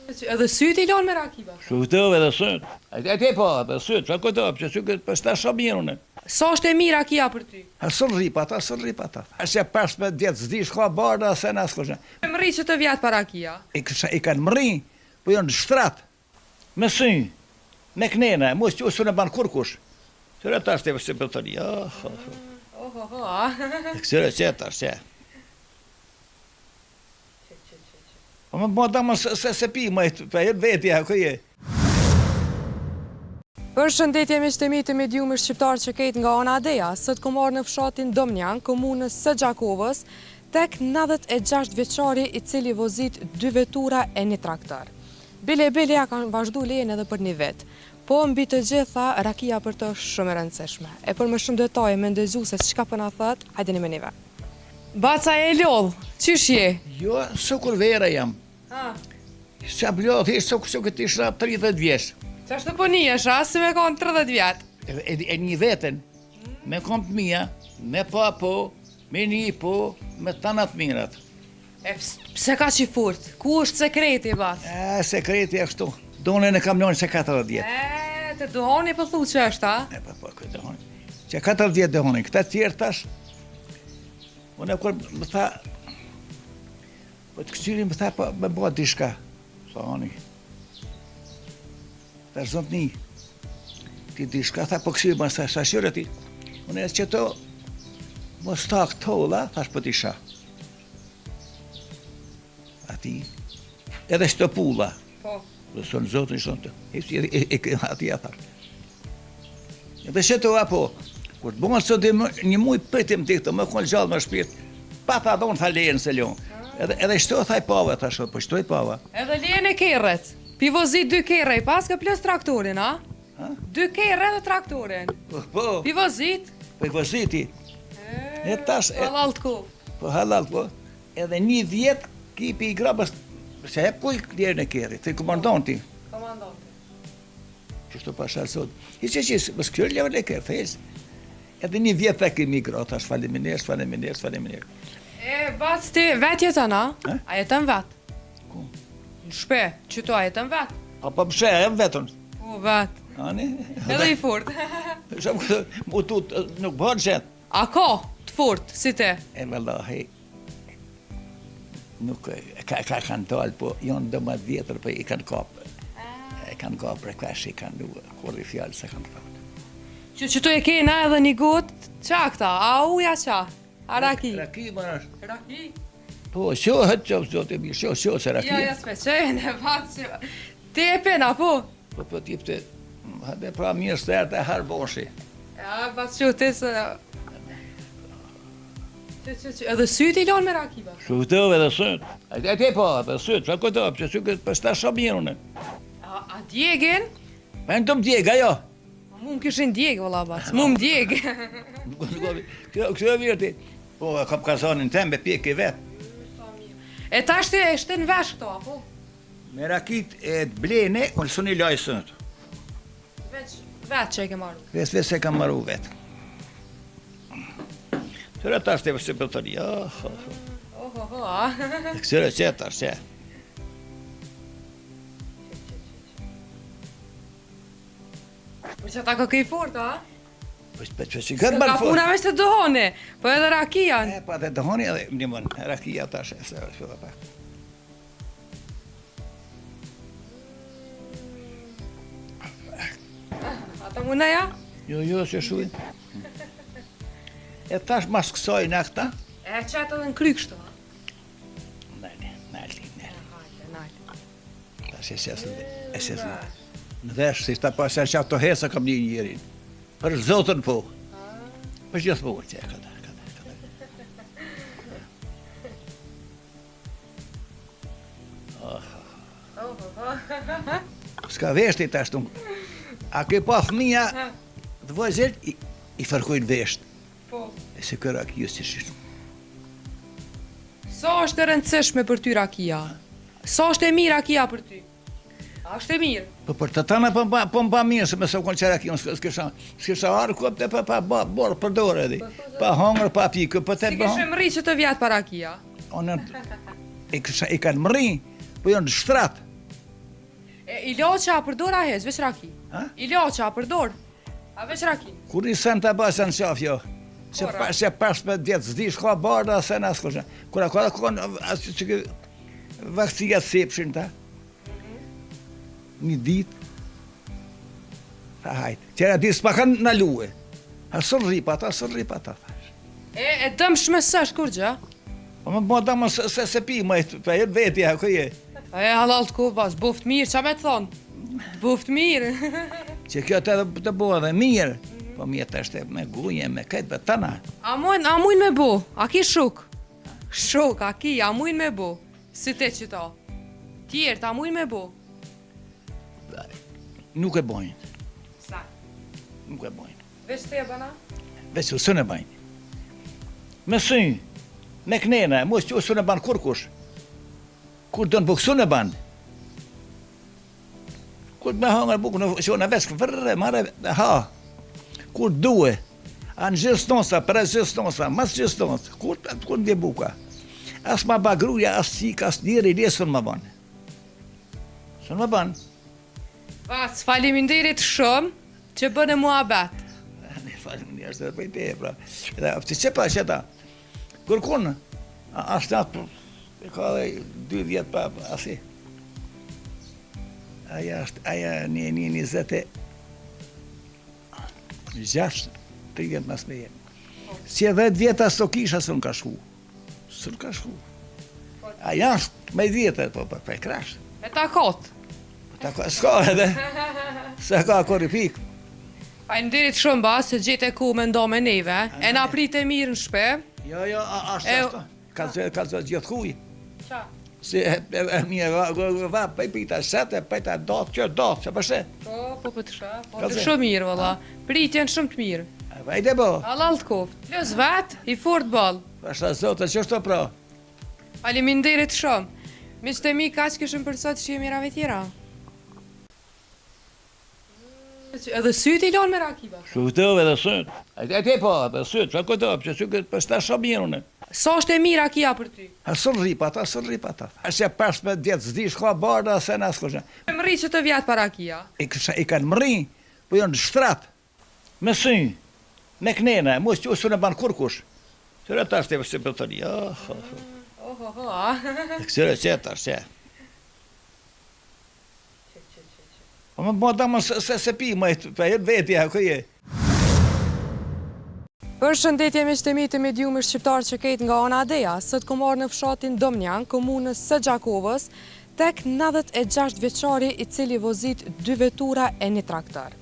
Edhe sytë i lanë me raki baca. Shkëtove edhe sytë. E ti po, edhe sytë, që këto, që sytë, për s'ta shumë mirë unë. Sa është e mirë rakia për ty? A së rri pa ta, së rri pa ta. A që 15 vjetë s'di shka barë dhe se në askush. E mrri që të vjetë pa rakia? I, kësha, i kanë mrri, po janë në shtrat, me sy, me knena, mu që s'u në ban kurkush. Këtyre tash të vështirë për të ri, oh, oh, oh. Oh, oh, oh. Këtyre që tash, që. Po më bëta më se se, se pi, më pa e vetja ku je. Përshëndetje miqtë e mi të mediumit shqiptar që kejt nga ana Adeja. Sot kom ardhë në fshatin Domnjan, komunës së Gjakovës, tek 96 vjeçari i cili vozit dy vetura e një traktor. Bile bile ja kanë vazhdu lejen edhe për një vit. Po mbi të gjitha, rakia për të është shumë e rëndësishme. E për më shumë detaje me ndëgju se çka po na thot, hajdeni me neve. Baca je lodh, qysh je? Jo, sukur vera jam. Ha. S'jam lodh, hiç sukur sukur të isha 30 vjeç. Qashtu po nihesh, a? Si me konë 30 vjet. E, e, e një veten, me komt mia, me pa po, me një po, me tanat mirat. E pse kaq i fort? Ku është sekreti, bac? E, sekreti ashtu. Donin e kam lënë që 40 vjet. E, te duhani po thu që është, a? E, po, po, këtë duhani. Që 40 vjet duhani, këta tjerë tash, Unë kur më tha, po të këqyri më tha, po me bo diçka. Tha ani. Tha zotni, ti diçka, tha po këqyri, më tha, sa qyre ti. Unë e qëto, mos ta këtolla, thash po t'isha. Ati, edhe shto pulla. Po. Dhe sonë zotën, shtonë të. E, e, e, ati ja thash. Edhe qëto apo, kur të bënë sot një muj pritim të këto, më konë gjallë me shpirt, pa ta dhonë tha lejen se ljonë. Edhe, edhe shto tha i pava, tha shto, po shto i pava. Edhe lejen e kerret, pi vozit dy kerre i paske plus traktorin, a? Ha? Dy kerre dhe traktorin. Po, po. Pi vozit. Po i voziti. E, tash, e, Halal të koftë. Po halal, po. Edhe një vjet, kipi i grabës, se e kuj lejen e kerrit, të komandanti. Komandanti. Qështu pasha sot. Hiç, hiç, hiç, mos kërë lejen e kerrit, hiç. Edhe një vjet e kemi gra, thash faleminderit, faleminderit, faleminderit. E, bac ti, vet jeton, a? Ha? A jeton vet? Ku? Në shpe, qëto a jeton vet? A po pse, jam vetën. Po, vet. Ani? Edhe i fort. Shumë këtë, mu tut, nuk bën qetë. A ka të fort, si te? E vallahi, nuk e ka, ka kanë dalë, po janë do më të vjetër, po i kanë kapë. E kanë kapë për kesh, i kanë lu, kur i fjalë se kanë thonë. Që qëto e kena edhe një gotë, qa këta? A uja qa? A raki? Raki, më është. Raki? Po, sho, hëtë qoftë zotë e mirë, sho, sho, se raki. Ja, ja, s'pe qenë, e bac që... Ti e pena, po? Po, po, t'jipte, hajde pra mirë se erdhe harboshi. Ja, bac që ti se... Që, që, që, edhe sytë i lanë me raki, bac. Shkëtove edhe sytë. E ti po, edhe sytë, që këto, që sytë, për s'ta shumë mirë unë. A, a djegin? Me në të më djeg, ajo. Mu më kishin djeg, valla, bac, mu më djeg. Kjo, kjo e mirë ti. Po, e kam kazanin tem, e pjeki vetë. E tash ti e shtin vesh këto, apo? Me rakit e të blene, unë s'un i laj sëtë. Veç, vetë që e ke maru. Veç, veç e kam maru vetë. Këtyre tash të vështirë për të ri, oh, oh, oh. Oh, oh, oh. Këtyre që tash, që. Po që ta këkë i fort, a? Po po po si gërë Ka puna veç të duhoni, po edhe rakia. E, po edhe duhoni edhe më ndihmon, rakia tash, se është edhe pak. A të mundë ja? Jo, jo, se shuj. E tash mas kësaj në këta? E qatë edhe në kry kështu, a? Nali, nali, nali. Hajde, nali. Tash e shesë, e shesë. Në vesh, si ta pasha qatë të hesa kam një njerin. Për zotën po. Për gjithmonë, që e këta, këta, këta. S'ka veshti tash tu. A ke pa fëmija të vogël i, i fërkojnë vesht. Po. E se kë raki si shi. Sa është e rëndësishme për ty rakia? Sa është e mirë rakia për ty? A është e mirë? Po për të tëna po mba po mba mirë se me sa kon çera kjo s'kisha s'kisha ardhur ku të pa pa ba bor për dorë edhe. Pa hongër pa pikë po të bën. Si kishe mrri që të vjet pa rakia? Unë e kisha i kanë mrri, po janë në shtrat. ilaçe a përdor a hiç, veç raki? Ha? Ilaçe a përdor? A veç raki? Kur një sen të bëjë në qafë, jo. Se, pa, se 15 vjetë, s'di shka barë, dhe sen asë kështë. Kur a ka dhe konë, asë që kë vakcija sepshin ta. Një ditë, tha hajt. Tjera ditë s'pa kanë nalue. A së rri pa ta, së rri pa ta, thash. E, e dëmshme s'është kurgjë? Po më bëhet dëm se se, se pi më pa e veti a ku je. E hallall të koftë bas, boft mirë, ça me të thonë? Të boft mirë. Që kjo të të bëhet edhe mirë. Po mirë të është me gunje, me këtë me tana. A mujn, a mujn me bo? A ki shok? Shok, a ki, a mujn me bo? Si te qëto? Tjerët, a mujn me bo? Nuk e bojnë. Sa? Nuk e bojnë. Veç ti e bën a? Veç u s'e bajnë. Me sy, me knena, mos që s'e ban kurkush. Kur don bukë s'e ban. Kur me hangër bukë në që në veç vërre, marre, ha. Kur duhe, a në gjithë stonsa, për gjithë stonsa, mas gjithë stonsa, kur, kur ndje buka. As ma ba gruja, as qika, as njeri, le s'un ma ban. S'un ma ban. Bac, faleminderit shumë që bëne muhabet. Ne faleminderit edhe për te, pra. Edhe ti çe pa çeta. Kërkun, ashtë atë, e ka dhe dy vjet pa asi. Aja është, aja një, një, njëzet e gjashtë, tri vjet mas meje. Si e dhetë vjet as të kisha s'un ka shku. S'un ka shku. Aja është me vjetër, po, po, po, krash. Me takot. Po takot, s'ka edhe. S'e ka kurrë pikë. Faleminderit shumë bas, që gjete kohë me nda me neve. E na prite mirë në shpi. Jo, jo, ashtë, ashtë. Ka zë, ka zë gjithë kuj. Qa? Si, e, e, e mirë, va, va, va, pa i pita sete, pa i ta datë, që datë, që përse? Po, po, po të shë, po të shumë mirë, valla. Pritjen shumë të mirë. Vajde bo. Hallall të koft. Plus vet, i fort boll. Pasha Zotin, që është pra? Faleminderit shumë. Miqtë e mi, kaq kishim për sot, shihemi herave tjera. Edhe sytë i lanë me raki, baba. Sytë edhe sytë. E te po, edhe sytë, që këto, që sytë këtë për shumë mirë unë. Sa është e mirë rakia për ty? A së rri pa ta, së rri pa ta. A se 15 vjetë s'di shka barë, se në asë kështë. E mrri që të vjetë pa rakia? I, i kanë mrri, po janë në shtrat. Me sy, me knena, mos që s'un e ban kurkush. Qyre tash të si për të jo, ho, ho. Oh, ho, ho, a. Qyre që tash, që. Po më bëhet dëm se se, se pi më pa e veti a ku je. Përshëndetje miqtë e mi të mediumit shqiptar që krejt nga ana Deja. Sot kom ardhë në fshatin Domnjan, komunës së Gjakovës, tek 96 vjeçari i cili vozit dy vetura e një traktor.